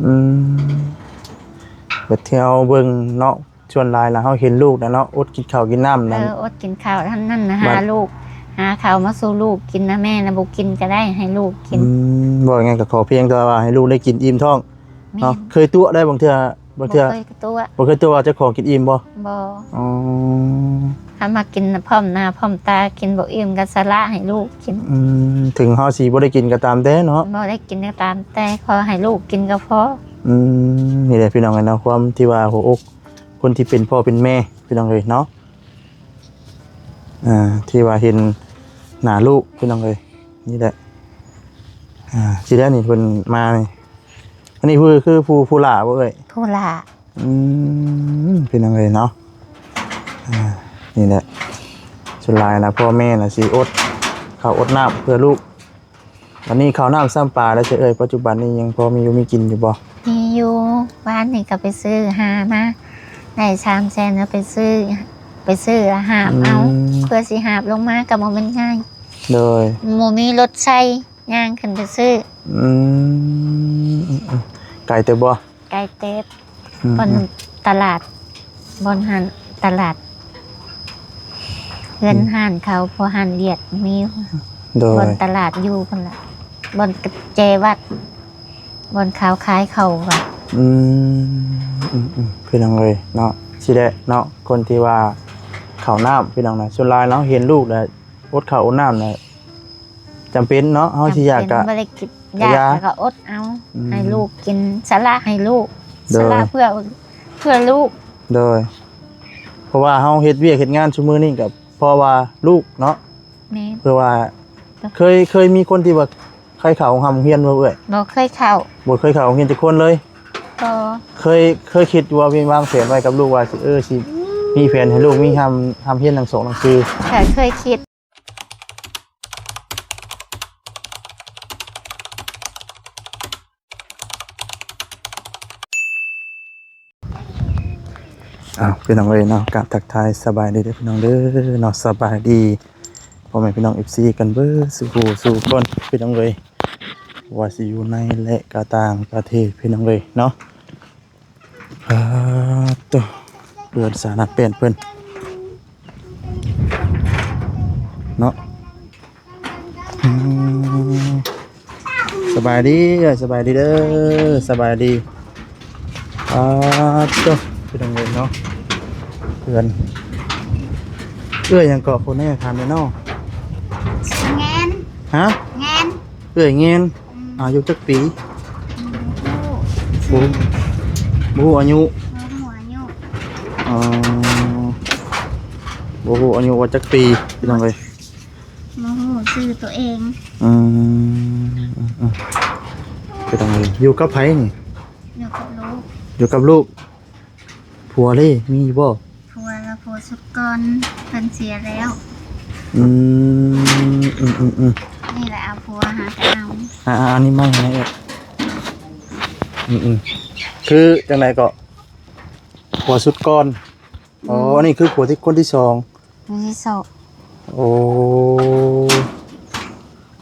ອືມ ແບບທີ່ເຮົາເບິ່ງເນາະ ສ່ວນຫຼາຍລະເຮົາເຫັນລູກນະເນາະ ອົດກິນເຂົ້າກິນນ້ຳນັ້ນ ເອີ ອົດກິນເຂົ້າ ອັນນັ້ນນະ ຫາລູກ ຫາເຂົ້າມາສູ່ລູກກິນນະ ແມ່ນະບໍ່ກິນກະໄດ້ ໃຫ້ລູກກິນ ອືມ ເວົ້າງ່າຍກະຂໍພຽງແຕ່ວ່າໃຫ້ລູກໄດ້ກິນອີ່ມທ້ອງເນາະ ແມ່ນ ເຄີຍຕົວະໄດ້ບາງເທື່ອ ບາງເທື່ອ ບໍ່ເຄີຍຕົວະ ບໍ່ເຄີຍຕົວະວ່າເຈົ້າຂອງກິນອີ່ມບໍ່? ບໍ່ ອໍ ຄັນວ່າກິນພ້ອມໜ້າພ້ອມຕາ ກິນບໍ່ອີ່ມກະສະຫຼະໃຫ້ລູກກິນ ອືມ ເຖິງເຮົາຊິບໍ່ໄດ້ກິນກະຕາມແຕ່ເນາະ ບໍ່ໄດ້ກິນກະຕາມແຕ່ ຂໍໃຫ້ລູກກິນກະພໍ ອືມ ນີ້ແຫຼະພີ່ນ້ອງເອີຍເນາະ ຄວາມທີ່ວ່າຫົວອົກຄົນທີ່ເປັນພໍ່ເປັນແມ່ພີ່ນ້ອງເອີຍເນາະ ອ່າ ທີ່ວ່າເຫັນໜ້າລູກພີ່ນ້ອງເອີຍ ນີ້ແຫຼະ ອ່າ ຊິໄດ້ນີ້ເພິ່ນມານີ້ ອັນນີ້ຄື ຄືຜູ້ ຜູ້ຫຼ້າບໍ່ເອື້ອຍ? ຜູ້ຫຼ້າ ອືມ ພີ່ນ້ອງເອີຍເນາະ ອ່າ ນີ້ແຫຼະ ສ່ວນຫຼາຍລະພໍ່ແມ່ລະຊິອົດເຂົ້າອົດນ້ຳເພື່ອລູກ ອັນນີ້ເຂົ້ານ້ຳຊ້ຳປາແລ້ວເອື້ອຍ ປັດຈຸບັນນີ້ຍັງພໍມີຢູ່ມີກິນຢູ່ບໍ່? ມີຢູ່ ວານນີ້ກະໄປຊື້ຫາມາ ໄດ້ສາມແສນ ກະໄປຊື້ ໄປຊື້ຫາບເອົາ ອືມ ເພື່ອຊິຫາບລົງມາກະບໍ່ແມ່ນງ່າຍ ໂດຍ ບໍ່ມີລົດໃຊ້ ຍ່າງຂຶ້ນໄປຊື້ ອືມ ອືມ ອືມ ໄກເຕີບບໍ່? ໄກເຕີບ ອືມ ບ່ອນ ອືມ ຕະຫຼາດ ບ່ອນຫັ້ນຕະຫຼາດ ເຮືອນ ອືມ ຮ້ານເຂົາ ພວກຮ້ານວຽດມີ ໂດຍ ບ່ອນຕະຫຼາດຢູ່ພຸ້ນລະ ບ່ອນແຈວັດ ບ່ອນເຂົາຂາຍເຂົ້າວ່າ ອືມ ອືມ ອືມ ພີ່ນ້ອງເອີຍເນາະ ຊິແຫຼະເນາະ ຄົນທີ່ວ່າເຂົ້ານ້ຳ ພີ່ນ້ອງນະ ສ່ວນຫຼາຍເຮົາເຫັນລູກລະອົດເຂົ້າອົດນ້ຳນະ ຈຳເປັນເນາະ ເຮົາຊິຢາກກະ ບໍ່ໄດ້ກິນ ຢາກກະອົດເອົາ ອືມ ໃຫ້ລູກກິນ ສະຫຼະໃຫ້ລູກ ໂດຍ ສະຫຼະເພື່ອ ເພື່ອລູກ ໂດຍ ເພາະວ່າເຮົາເຮັດວຽກເຮັດງານຊຸມື້ນີ້ກະເພາະວ່າລູກເນາະ ແມ່ນ ເພື່ອວ່າ ເຄີຍ ເຄີຍມີຄົນທີ່ວ່າໃຄ່ເຂົ້າໂຮງຮ່ຳໂຮງຮຽນບໍ່ເອື້ອຍ? ບໍ່ເຄີຍເຂົ້າ ບໍ່ເຄີຍເຂົ້າໂຮງຮຽນຈັກຄົນເລີຍ? ບໍ່ ເຄີຍ ເຄີຍຄິດວ່າ ວາງແຜນໄວ້ກັບລູກວ່າຊິ ເອີ ຊິມີແຜນໃຫ້ລູກມີຮ່ຳ ຮ່ຳຮຽນໜັງສົງໜັງສື? ກະເຄີຍຄິດ ອ້າວ ພີ່ນ້ອງເອີຍເນາະ ກະທັກທາຍສະບາຍດີເດີພີ່ນ້ອງເດີເນາະ ສະບາຍດີພໍ່ແມ່ພີ່ນ້ອງ ເອັຟຊີ ກັນເບິດສູ່ຜູ້ສູ່ຄົນ ພີ່ນ້ອງເອີຍ ວ່າຊິຢູ່ໃນ ແລະ ກະຕ່າງປະເທດ ພີ່ນ້ອງເອີຍເນາະ. ປາດໂທ້ ເຮືອນສານາແປ້ນເພິ່ນເນາະ ອືມ ສະບາຍດີ ສະບາຍດີເດີ ສະບາຍດີ ປາດໂທ້ ພີ່ນ້ອງເອີຍເນາະ ເຮືອນ ເອື້ອຍຫຍັງເກາະ ຜູ້ແນ່ ຖາມແດ່ເນາະ ແງນ ຮະ ແງນ ເອື້ອຍແງນ ອືມ ອາຍຸຈັກປີ? ອືມ ບໍ່ຮູ້ ບໍ່ຮູ້ອາຍຸ ບໍ່ຮູ້ອາຍຸ ອໍ ບໍ່ຮູ້ອາຍຸວ່າຈັກປີ ພີ່ນ້ອງເອີຍ ບໍ່ຮູ້ຊື່ຕົວເອງ ອືມ ອືມ ອືມ ພີ່ນ້ອງເອີຍ ຢູ່ກັບໃຜນີ້? ຢູ່ກັບລູກ ຢູ່ກັບລູກ ຜົວເດ້ ມີຢູ່ບໍ່? ຜົວລະ ຜົວຊຸດກ່ອນເພິ່ນເສຍແລ້ວ ອືມ ອືມ ອືມ ອືມ ນີ້ແຫຼະເອົາຜົວຫາກະເອົາ ອ່າ ອັນນີ້ໃໝ່ໃຫ້ເອື້ອຍ ອືມ ອືມ ຄືຈັ່ງໃດເກາະ ຜົວຊຸດກ່ອນ ອໍ ອືມ ອັນນີ້ຄືຜົວທີ່ ຄົນທີສອງ ຄົນທີສອງ ໂອ້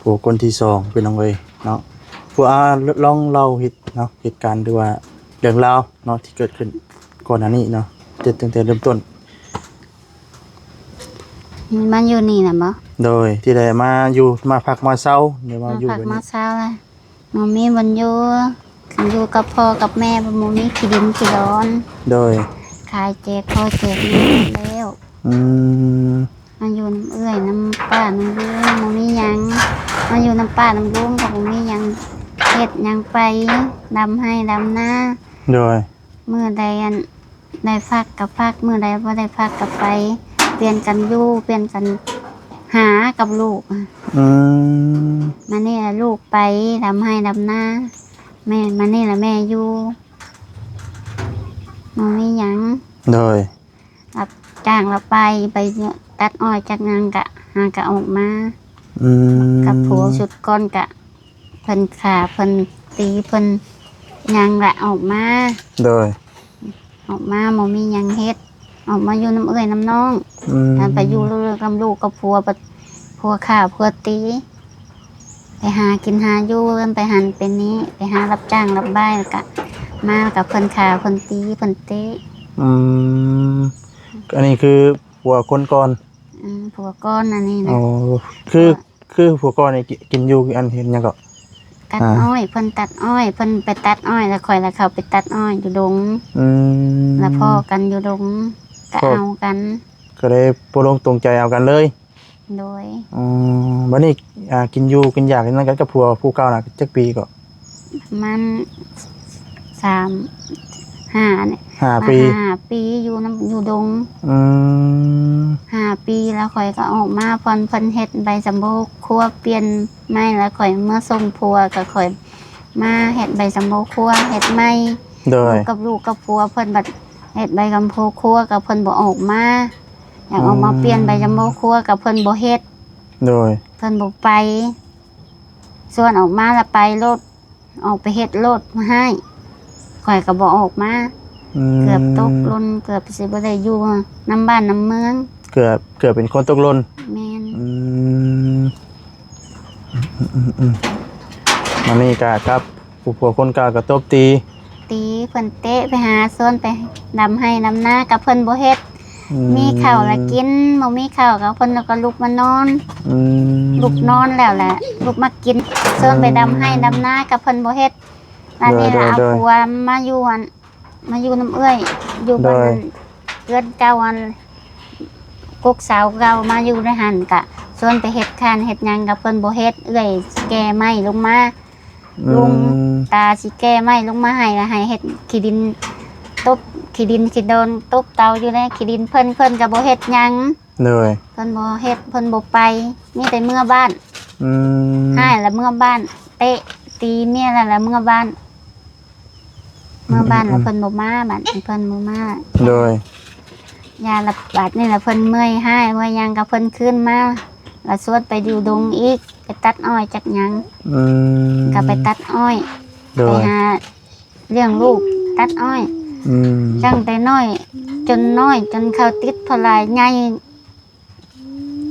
ຜົວຄົນທີສອງ ພີ່ນ້ອງເອີຍເນາະ ຜົວ ອ່າ ລອງເລົ່າເຫດເນາະ ເຫດການ ຫຼືວ່າເລື່ອງລາວເນາະ ທີ່ເກີດຂຶ້ນກ່ອນໜ້ານີ້ເນາະ ແຕ່ ຕັ້ງແຕ່ເລີ່ມຕົ້ນ ມາຢູ່ນີ້ນະບໍ? ໂດຍ ທີ່ໄດ້ມາຢູ່ ມາພັກມາເຊົາ ໄດ້ມາຢູ່ ມາພັກມາເຊົາລະ ບໍ່ມີບ່ອນຢູ່ ຢູ່ກັບພໍ່ກັບແມ່ ບໍ່ມີຂີ້ດິນຂີ້ດອນ ໂດຍ ຂາຍແຈກພໍ່ແຈກແມ່ແລ້ວ ອືມ ມາຢູ່ນຳເອື້ອຍນຳປ້ານຳລຸງ ບໍ່ມີຫຍັງ ມາຢູ່ນຳປ້ານຳລຸງກະບໍ່ມີຫຍັງເຮັດຫຍັງໄປ ດຳໄຮ່ດຳນາ ໂດຍ ມື້ໃດອັນ ໄດ້ພັກກະພັກ ມື້ໃດບໍ່ໄດ້ພັກກະໄປ ປ່ຽນກັນຢູ່ ປ່ຽນກັນຫາກັບລູກ ອືມ ມານີ້ລະລູກໄປດຳໄຮ່ດຳນາ ແມ່ ມານີ້ລະແມ່ຢູ່ ບໍ່ມີຫຍັງ ໂດຍ ຮັບຈ້າງລະໄປ ໄປຕັດອ້ອຍຈັກຫຍັງກະ ຫາກະອອກມາ ອືມ ກັບຜົວຊຸດກ່ອນກະ ເພິ່ນຂ້າເພິ່ນຕີເພິ່ນຫຍັງລະອອກມາ ໂດຍ ອອກມາບໍ່ມີຫຍັງເຮັດ ອອກມາຢູ່ນຳເອື້ອຍນຳນ້ອງ ອືມ ຄັນໄປຢູ່ນຳລູກກັບຜົວ ຜົວຂ້າຜົວຕີ ໄປຫາກິນຫາຢູ່ກັນໄປຫັ້ນໄປນີ້ ໄປຫາຮັບຈ້າງຮັບບາຍ ລະກະ ມາແລ້ວກໍເພິ່ນຂ້າ ເພິ່ນຕີ ເພິ່ນເຕະ. ອືມ ອັນນີ້ຄືຜົວຄົນກ່ອນ? ອືມ ຜົວກ່ອນອັນນີ້ນະ. ອໍ ຄື ຄືຜົວກ່ອນນີ້ ກິ ກິນຢູ່ອັນ ເຮັດຫຍັງເກາະ? ຕັດອ້ອຍ ອ່າ ເພິ່ນຕັດອ້ອຍ ເພິ່ນໄປຕັດອ້ອຍ ແລ້ວຂ້ອຍລະເຂົ້າໄປຕັດອ້ອຍຢູ່ດົງ. ອືມ ລະພໍ້ກັນຢູ່ດົງ ກໍເອົາກັນ ກໍເລີຍຕົກລົງຕົງໃຈເອົາກັນເລີຍ. ໂດຍ. ອໍ ບັດນີ້ ອ່າ ກິນຢູ່ກິນຢາກັນນັ້ນກັນກັບຜົວຜູ້ເກົ່ານະ ຈັກປີເກາະ? ປະມານສາມ ຫ້າ ຫ້າປີ ຫ້າປີ ຢູ່ນຳ ຢູ່ດົງ. ອືມ ຫ້າປີ ແລ້ວຂ້ອຍກໍອອກມາ ເພິ່ນ ເພິ່ນເຮັດໃບສຳໂພຄົວ ປ່ຽນໃໝ່ ແລ້ວຂ້ອຍເມືອສົ່ງຜົວ ກໍຂ້ອຍມາເຮັດໃບສຳໂພຄົວ ເຮັດໃໝ່. ໂດຍ. ຢູ່ກັບລູກກັບຜົວ ເພິ່ນບັດເຮັດໃບສຳໂພຄົວ ກໍເພິ່ນບໍ່ອອກມາ ຢາກອອກມາ ອືມ ປ່ຽນໃບສຳໂພຄົວ ກໍເພິ່ນບໍ່ເຮັດ. ໂດຍ. ເພິ່ນບໍ່ໄປ ຊວນອອກມາລະໄປໂລດ ອອກໄປເຮັດໂລດ ໃຫ້ ຂ້ອຍກໍບໍ່ອອກມາ. ອືມ ເກືອບຕົກຫຼົ່ນ ເກືອບຊິບໍ່ໄດ້ຢູ່ນຳບ້ານນຳເມືອງ ເກືອບ ເກືອບເປັນຄົນຕົກຫຼົ່ນ. ແມ່ນ. ອືມ ອືມໆໆ ອັນນີ້ກະກັບຜູ້ຜົວຄົນເກົ່າກໍຕົບຕີ ຕີ ເພິ່ນເຕະໄປຫາ ຊວນໄປດຳໄຮ່ດຳນາ ກໍເພິ່ນບໍ່ເຮັດ. ອືມ ມີເຂົ້າລະກິນ ບໍ່ມີເຂົ້າກໍເພິ່ນກໍລຸກມານອນ. ອືມ ລຸກນອນແລ້ວລະລຸກມາກິນ ຊວນໄປດຳໄຮ່ດຳນາກໍເພິ່ນບໍ່ເຮັດ. ອັນນີ້ລະ ໂດຍໆໆ ເອົາຜົວມາຢູ່ອັນ ມາຢູ່ນຳເອື້ອຍ ຢູ່ ໂດຍ ບ່ອນເຮືອນເກົ່າ ອັນກົກເສົາເກົ່າ ມາຢູ່ໃນຫັ້ນ ກະຊວນໄປເຮັດຄານເຮັດຫຍັງ ກະເພິ່ນບໍ່ເຮັດ. ເອື້ອຍຊິແກ່ໄມ້ລົງມາ ອືມ ລຸງຕາຊິແກ່ໄມ້ລົງມາໃຫ້ ລະໃຫ້ເຮັດຂີ້ດິນ ຕົບຂີ້ດິນຂີ້ດອນ ຕົບເຕົາຢູ່ໃນຂີ້ດິນເພິ່ນ ເພິ່ນກໍບໍ່ເຮັດຫຍັງ. ໂດຍ. ເພິ່ນບໍ່ເຮັດ ເພິ່ນບໍ່ໄປ ມີແຕ່ເມືອບ້ານ. ອືມ ໃຫ້ລະເມືອບ້ານ ເຕະຕີເມຍລະລະເມືອບ້ານ. ເມືອບ້ານ ອືມໆໆ ລະເພິ່ນບໍ່ມາ ບາດນີ້ເພິ່ນບໍ່ມາ. ໂດຍ. ຢ່າລະບາດນີ້ລະເພິ່ນເມື່ອຍຮ້າຍເມື່ອຍຫຍັງກໍເພິ່ນຄືນມາ ລະຊວນໄປຢູ່ດົງອີກ ໄປຕັດອ້ອຍຈັກຫຍັງ. ອືມ ກໍໄປຕັດອ້ອຍ. ໂດຍ. ໄປຫາລ້ຽງລູກຕັດອ້ອຍ. ອືມ ຕັ້ງແຕ່ນ້ອຍຈົນນ້ອຍ ຈົນເຂົາຕິດພໍຫຼາຍໃຫຍ່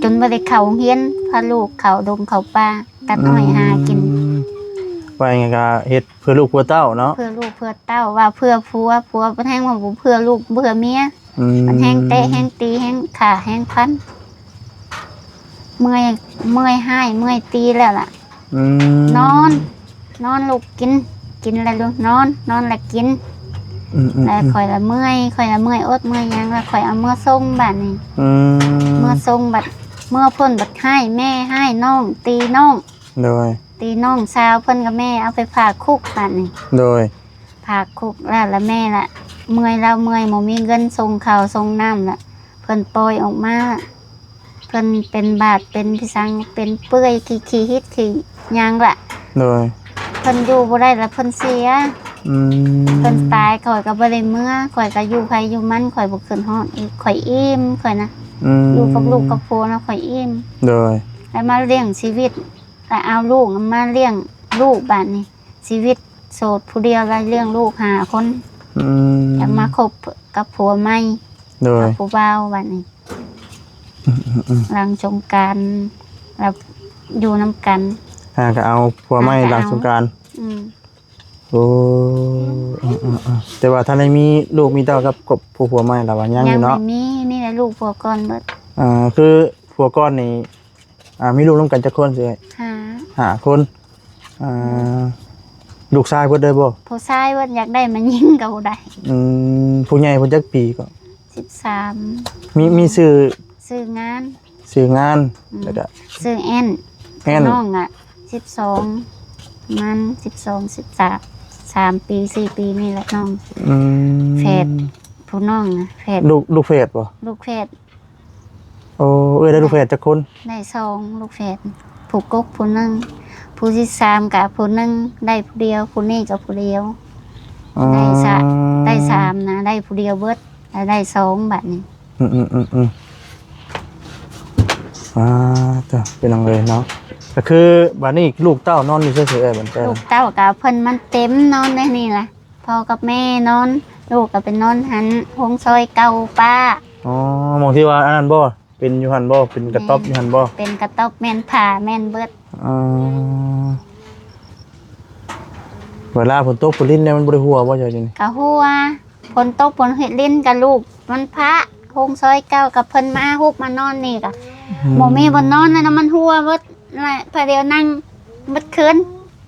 ຈົນບໍ່ໄດ້ເຂົ້າໂຮງຮຽນ ພາລູກເຂົ້າດົງເຂົ້າປ່າ ຕັດອ້ອຍ ອືມ ຫາກິນ. ວ່າຫຍັງກະເຮັດເພື່ອລູກເພື່ອເຕົ້າເນາະ ເພື່ອລູກເພື່ອເຕົ້າ ວ່າເພື່ອຜົວ ຜົວມັນແຮ່ງວ່າບໍ່ເພື່ອລູກເພື່ອເມຍ. ອືມ ມັນແຮ່ງເຕະແຮ່ງຕີແຮ່ງຂ້າແຮ່ງຟັນ ເມື່ອຍ ເມື່ອຍຮ້າຍເມື່ອຍຕີແລ້ວລະ. ອືມ ນອນ ນອນລຸກກິນ ກິນແລ້ວລຸກນອນ ນອນແລ້ວກິນ. ອືມໆໆ ແລ້ວຂ້ອຍລະເມື່ອຍ ຂ້ອຍລະເມື່ອຍອົດເມື່ອຍຫຍັງ ແລ້ວຂ້ອຍເອົາເມືອສົ່ງບາດນີ້. ອືມ ເມືອສົ່ງບັດ ເມືອພຸ້ນບັດຮ້າຍແມ່ ຮ້າຍນ້ອງ ຕີນ້ອງ. ໂດຍ. ຕີນ້ອງສາວເພິ່ນກັບແມ່ ເອົາໄປຝາກຄຸກບາດນີ້. ໂດຍ. ຝາກຄຸກແລ້ວ ລະແມ່ລະເມື່ອຍ ລາວເມື່ອຍ ບໍ່ມີເງິນສົ່ງເຂົ້າສົ່ງນ້ຳລະ ເພິ່ນປ່ອຍອອກມາ ເພິ່ນເປັນບາດເປັນພິສັງ ເປັນເປື່ອຍ ຂີ້ ຂີ້ຫິດຂີ້ຫຍັງລະ. ໂດຍ. ເພິ່ນຢູ່ບໍ່ໄດ້ລະເພິ່ນເສຍ. ອືມ ເພິ່ນຕາຍ ຂ້ອຍກໍບໍ່ໄດ້ເມືອ ຂ້ອຍກໍຢູ່ໃຜຢູ່ມັນ ຂ້ອຍບໍ່ຂຶ້ນຮອດອີກ ຂ້ອຍອີ່ມ ຂ້ອຍນະ. ອືມ ຢູ່ກັບລູກກັບຜົວນະ ຂ້ອຍອີ່ມ. ໂດຍ. ແລ້ວມາລ້ຽງຊີວິດ ແລ້ວເອົາລູກມາລ້ຽງລູກບາດນີ້ ຊີວິດໂສດຜູ້ດຽວ ແລ້ວລ້ຽງລູກຫ້າຄົນ. ອືມ ແລ້ວມາຄົບກັບຜົວໃໝ່. ໂດຍ. ກັບຜູ້ບ່າວບາດນີ້. ອືມໆໆ ຫຼັງສົງການ ແລ້ວຢູ່ນຳກັນ. ຫາກໍເອົາຜົວໃໝ່ ຫາກໍເອົາ ຫຼັງສົງການ. ອືມ ໂອ້ ອືມໆໆ ແຕ່ວ່າທັນໄດ້ມີລູກມີເຕົ້າກັບ ກັບຜູ້ຜົວໃໝ່ລະວ່າຍັງຢູ່ເນາະ? ຍັງບໍ່ມີ ມີແຕ່ລູກຜົວກ່ອນເບິດ. ອ່າ ຄືຜົວກ່ອນນີ້ ອ່າ ມີລູກນຳກັນຈັກຄົນເອື້ອຍ? ຫ້າ ຫ້າຄົນ. ອ່າ ອືມ ລູກຊາຍເບິດເລີຍບໍ່? ຜູ້ຊາຍເບິດ ຢາກໄດ້ມາຍິງກໍບໍ່ໄດ້. ອືມ ຜູ້ໃຫຍ່ເພິ່ນຈັກປີກໍ? ສິບສາມ. ມີ ມີຊື່? ຊື່ງານ. ຊື່ງານ. ອືມ ແລ້ວກໍຊື່ແອນ. ແອນ ນ້ອງອະ ສິບສອງ ປະມານສິບສອງ ສິບສາມ ສາມປີ ສີ່ປີນີ້ແຫຼະນ້ອງ. ອືມ ແຝດ ຜູ້ນ້ອງນະແຝດ. ລູກ ລູກແຝດບໍ່? ລູກແຝດ. ໂອ້ ເອື້ອຍໄດ້ລູກແຝດຈັກຄົນ? ໄດ້ສອງ ລູກແຝດ ຜູ້ກົກຜູ້ໜຶ່ງ ຜູ້ທີສາມກະຜູ້ໜຶ່ງ ໄດ້ຜູ້ດຽວ ຜູ້ນີ້ກະຜູ້ດຽວ. ອໍ ໄດ້ສາມ ໄດ້ສາມນະ ໄດ້ຜູ້ດຽວເບິດ ແລ້ວໄດ້ສອງບາດນີ້. ອືມໆໆໆ ອ່າ ເຈົ້າ ພີ່ນ້ອງເອີຍເນາະ ກໍຄືບາດນີ້ລູກເຕົ້ານອນຢູ່ໃສເອື້ອຍ? ບາດນີ້ ລູກເຕົ້າກະເພິ່ນມັນເຕັມ ນອນໃນນີ້ລະ ພໍ່ກັບແມ່ນອນ ລູກກໍໄປນອນຫັ້ນ ໂຮງຊອຍເກົ່າປ້າ. ອໍ ໝ່ອງທີ່ວ່າອັນນັ້ນບໍ່? ເປັນຢູ່ຫັ້ນບໍ່? ເປັນກະຕ໊ອບຢູ່ຫັ້ນບໍ່? ແມ່ນ ເປັນກະຕ໊ອບ ແມ່ນຜ້າແມ່ນເບິດ. ອໍ ເວລາຝົນຕົກຝົນລິນແລ້ວ ມັນບໍ່ໄດ້ຮົ່ວບໍ່ເຈົ້າຢູ່ນີ້? ກະຮົ່ວ. ຝົນຕົກຝົນລິນກະລູກມັນພະ ໂຮງຊອຍເກົ່າ ກະເພິ່ນມາຮຸບມານອນນີ້ກະ ອືມ ບໍ່ມີບ່ອນນອນແລ້ວນະ ມັນຮົ່ວເບິດແຫຼະ ພະດຽວນັ່ງເບິດຄືນ.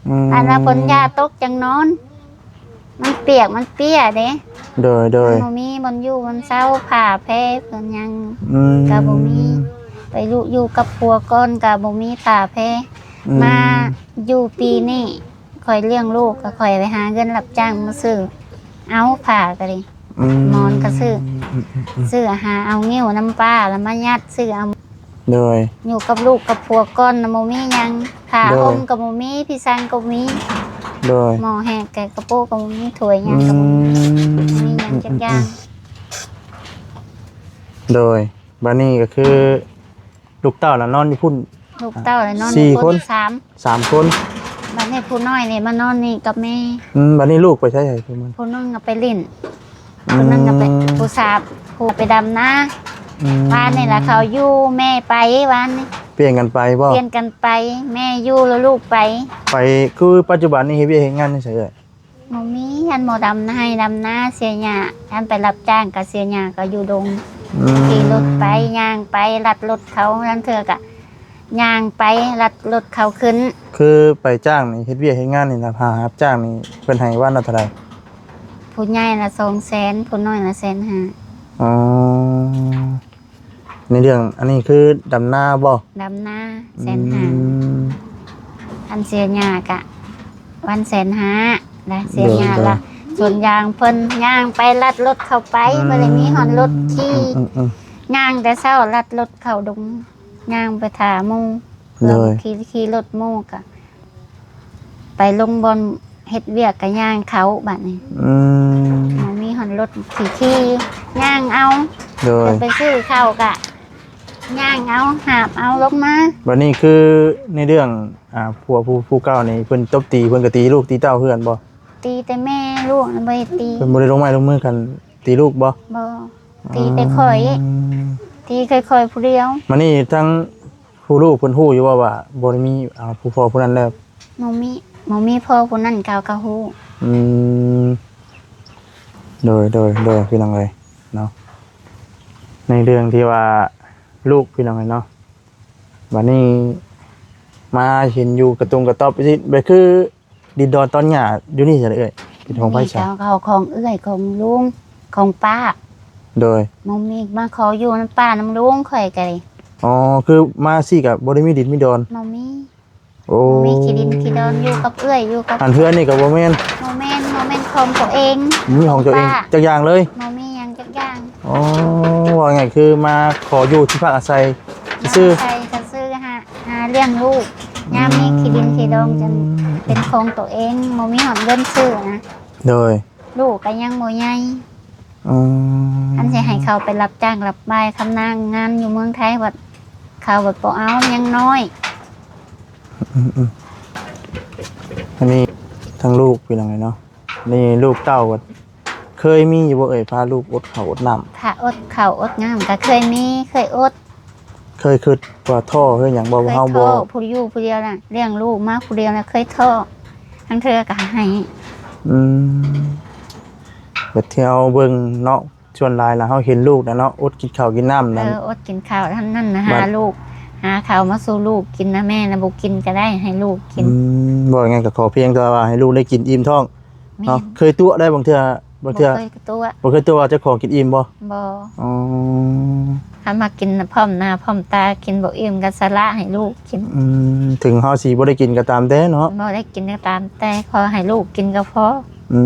ອືມ ອັນວ່າຝົນຢ່າຕົກຈັ່ງນອນ ມັນປຽກມັນເປຍເດ້. ໂດຍໆ ມັນບໍ່ມີບ່ອນຢູ່ບ່ອນເຊົາ ຜ້າແພເພິ່ນຫຍັງ ອືມ ກະບໍ່ມີ. ໄປຢູ່ກັບຜົວກ່ອນກະບໍ່ມີຜ້າແພ. ອືມ ມາຢູ່ປີນີ້ ຂ້ອຍລ້ຽງລູກ ກະຂ້ອຍໄປຫາເງິນຮັບຈ້າງມາຊື້ເອົາຜ້າກະດີ ອືມ ໝອນກະຊື້ ອືມໆໆ ຊື້ຫາເອົາງິ້ວນຳປ້າ ແລ້ວມາຍັດ ຊື້ເອົາ. ໂດຍ ຢູ່ກັບລູກກັບຜົວກ່ອນນະ ບໍ່ມີຫຍັງ ຜ້າ ໂດຍ ຫົ່ມກະບໍ່ມີ ທີ່ຊັງກະບໍ່ມີ. ໂດຍ ໝໍ້ແຮງ ກະກະໂປະກະບໍ່ມີ ຖ້ວຍຫຍັງກະບໍ່ມີ ອືມ ບໍ່ມີຫຍັງຈັກຢ່າງ. ໂດຍ ບາດນີ້ກະຄື ລູກເຕົ້ານະນອນຢູ່ພຸ້ນ ລູກເຕົ້ານະນອນຢູ່ພຸ້ນ ສີ່ຄົນ ສາມ ສາມຄົນ. ບາດນີ້ຜູ້ນ້ອຍນີ້ມານອນນີ້ກັບແມ່. ອືມ ບາດນີ້ລູກໄປໃສ? ຜູ້ໜຶ່ງກະໄປຫຼິ້ນ ອືມ ຜູ້ໜຶ່ງກະໄປ ຜູ້ສາວ ຜູ້ໄປດຳນາ. ອືມ ວານນີ້ລະເຂົາຢູ່ ແມ່ໄປວານນີ້ ປ່ຽນກັນໄປບໍ່? ປ່ຽນກັນໄປ ແມ່ຢູ່ແລ້ວລູກໄປ. ໄປ ຄືປັດຈຸບັນນີ້ເຮັດວຽກເຮັດງານຢູ່ໃສເອີຍ? ບໍ່ມີ ອັນໝໍດຳນາ ໄຮ່ດຳນາ ເສຍຫຍ້າ ອັນໄປຮັບຈ້າງກະເສຍຫຍ້າກະຢູ່ດົງ. ອືມ ຂີ່ລົດໄປ ຍ່າງໄປ ລັດລົດເຂົາ ລາງເທື່ອກະຍ່າງໄປ ລັດລົດເຂົາຂຶ້ນ. ຄືໄປຈ້າງນີ້ ເຮັດວຽກເຮັດງານນີ້ນະ ຫາຮັບຈ້າງນີ້ ເພິ່ນໃຫ້ວັນລະເທົ່າໃດ? ຜູ້ໃຫຍ່ລະສອງແສນ ຜູ້ນ້ອຍລະແສນຫ້າ. ອໍ ໃນເລື່ອງອັນນີ້ຄືດຳນາບໍ່? ດຳນາ ແສນຫ້າ. ອືມ ອັນເສຍຫຍ້າກະວັນແສນຫ້າ ລະເສຍຫຍ້າ ໂດຍໆ ລະສວນຢາງເພິ່ນ ຍ່າງໄປລັດລົດເຂົ້າໄປ. ອືມ ບໍ່ໄດ້ມີຮອດລົດຂີ່. ອືມໆໆ ຍ່າງແຕ່ເຊົ້າ ລັດລົດເຂົ້າດົງ ຍ່າງໄປຖ້າໝູ່. ໂດຍ ຂີ່ ຂີ່ລົດໝູ່ກະ ໄປລົງບ່ອນເຮັດວຽກກະຍ່າງເຂົ້າບາດນີ້. ອືມ ບໍ່ມີຮອດລົດຂີ່ ຂີ່ຍ່າງເອົາ. ໂດຍ ຈະໄປຊື້ເຂົ້າກະຍ່າງເອົາ ຫາບເອົາລົງມາ. ບາດນີ້ຄືໃນເລື່ອງ ອ່າ ຜົວຜູ້ ຜູ້ເກົ່ານີ້ ເພິ່ນຕົບຕີ ເພິ່ນກະຕີລູກຕີເຕົ້າຄືກັນບໍ່? ຕີແຕ່ແມ່ ລູກນະບໍ່ໄດ້ຕີ. ເພິ່ນບໍ່ໄດ້ລົງໄມ້ລົງມືກັນ ຕີລູກບໍ່? ບໍ່ ຕີແຕ່ຂ້ອຍ. ອືມ ຕີຂ້ອຍໆຜູ້ດຽວ. ບາດນີ້ທາງ ຜູ້ລູກເພິ່ນຮູ້ຢູ່ບໍ່ວ່າບໍ່ໄດ້ມີ ອ່າ ຜູ້ພໍ່ຜູ້ນັ້ນແລ້ວ? ບໍ່ມີ ບໍ່ມີພໍ່ຜູ້ນັ້ນເຂົາກະຮູ້. ອືມ ໂດຍ ໂດຍ ໂດຍ ພີ່ນ້ອງເອີຍເນາະ ໃນເລື່ອງທີ່ວ່າລູກ ພີ່ນ້ອງເອີຍເນາະ ບາດນີ້ມາເຫັນຢູ່ກະຕຸງກະຕອບ ແບບຄື ດິນດອນຕອນຫຍ້າຢູ່ນີ້ຊັ້ນເອື້ອຍ ເປັນຂອງໃຜຊະ? ເຂົາ ຂອງເອື້ອຍ ຂອງລຸງ ຂອງປ້າ. ໂດຍ ບໍ່ມີ ມາຂໍຢູ່ນຳປ້ານຳລຸງຂ້ອຍກະ. ອໍ ຄືມາຊີ້ກະບໍ່ໄດ້ມີດິນມີດອນ? ບໍ່ມີ. ໂອ້ ບໍ່ມີຂີ້ດິນຂີ້ດອນ ຢູ່ກັບເອື້ອຍ ຢູ່ກັບ ອັນເຮືອນນີ້ກະບໍ່ແມ່ນ ບໍ່ແມ່ນ ບໍ່ແມ່ນຂອງຕົວເອງ ບໍ່ມີຂອງຕົວເອງ ຂອງປ້າ ຈັກຢ່າງເລີຍ ບໍ່ມີຫຍັງຈັກຢ່າງ. ອໍ ເວົ້າງ່າຍຄືມາຂໍຢູ່ທີ່ພັກອາໄສຊື່ໆ ມາອາໄສຊື່ໆ ຫາ ຫາລ້ຽງລູກ ຍາມມີ ອືມ ຂີ້ດິນຂີ້ດອນຈັ່ງເປັນຂອງຕົວເອງ ບໍ່ມີຮອດເງິນຊື້ນະ. ໂດຍ ລູກກະຍັງບໍ່ໃຫຍ່. ອືມ ອັນຊິໃຫ້ເຂົາໄປຮັບຈ້າງຮັບບາຍ ຄຳນາງງານຢູ່ເມືອງໄທ ບັດເຂົາບັດບໍ່ເອົາ ຍັງນ້ອຍ. ອືມໆ ອັນນີ້ທາງລູກ ພີ່ນ້ອງເອີຍເນາະ ນີ້ລູກເຕົ້າ ເຄີຍມີຢູ່ບໍ່ເອີຍ ພາລູກອົດເຂົ້າອົດນ້ຳ? ພາອົດເຂົ້າອົດນ້ຳກະເຄີຍມີ ເຄີຍອົດ. ເຄີຍຄິດວ່າທໍ້ເຄີຍຫຍັງບໍ່? ເຮົາບໍ່ ຜູ້ຢູ່ຜູ້ດຽວນະ ລ້ຽງລູກມາຜູ້ດຽວນະ ເຄີຍທໍ້ ລາງເທື່ອກະໄຫ້. ອືມ ແບບທີ່ເຮົາເບິ່ງເນາະ ສ່ວນຫຼາຍລະເຮົາເຫັນລູກນະເນາະ ອົດກິນເຂົ້າກິນນ້ຳນັ້ນ ເອີ ອົດກິນເຂົ້າ ທຳນັ້ນນະ ຫາລູກ ຫາເຂົ້າມາສູ່ລູກກິນນະ ແມ່ນະບໍ່ກິນກະໄດ້ ໃຫ້ລູກກິນ. ອືມ ເວົ້າງ່າຍກະຂໍພຽງແຕ່ວ່າໃຫ້ລູກໄດ້ກິນອີ່ມທ້ອງ ແມ່ນ ເນາະ ເຄີຍຕົວະໄດ້ບາງເທື່ອ ບາງເທື່ອ ບໍ່ເຄີຍຕົວະ ບໍ່ເຄີຍຕົວະວ່າເຈົ້າຂອງກິນອີ່ມບໍ່? ບໍ່. ອໍ ຄັນມາກິນພ້ອມໜ້າພ້ອມຕາ ກິນບໍ່ອີ່ມກະສະຫຼະໃຫ້ລູກກິນ. ອືມ ເຖິງເຮົາຊິບໍ່ໄດ້ກິນກະຕາມແຕ່ເນາະ ບໍ່ໄດ້ກິນກະຕາມແຕ່ ຂໍໃຫ້ລູກກິນກະພໍ. ອື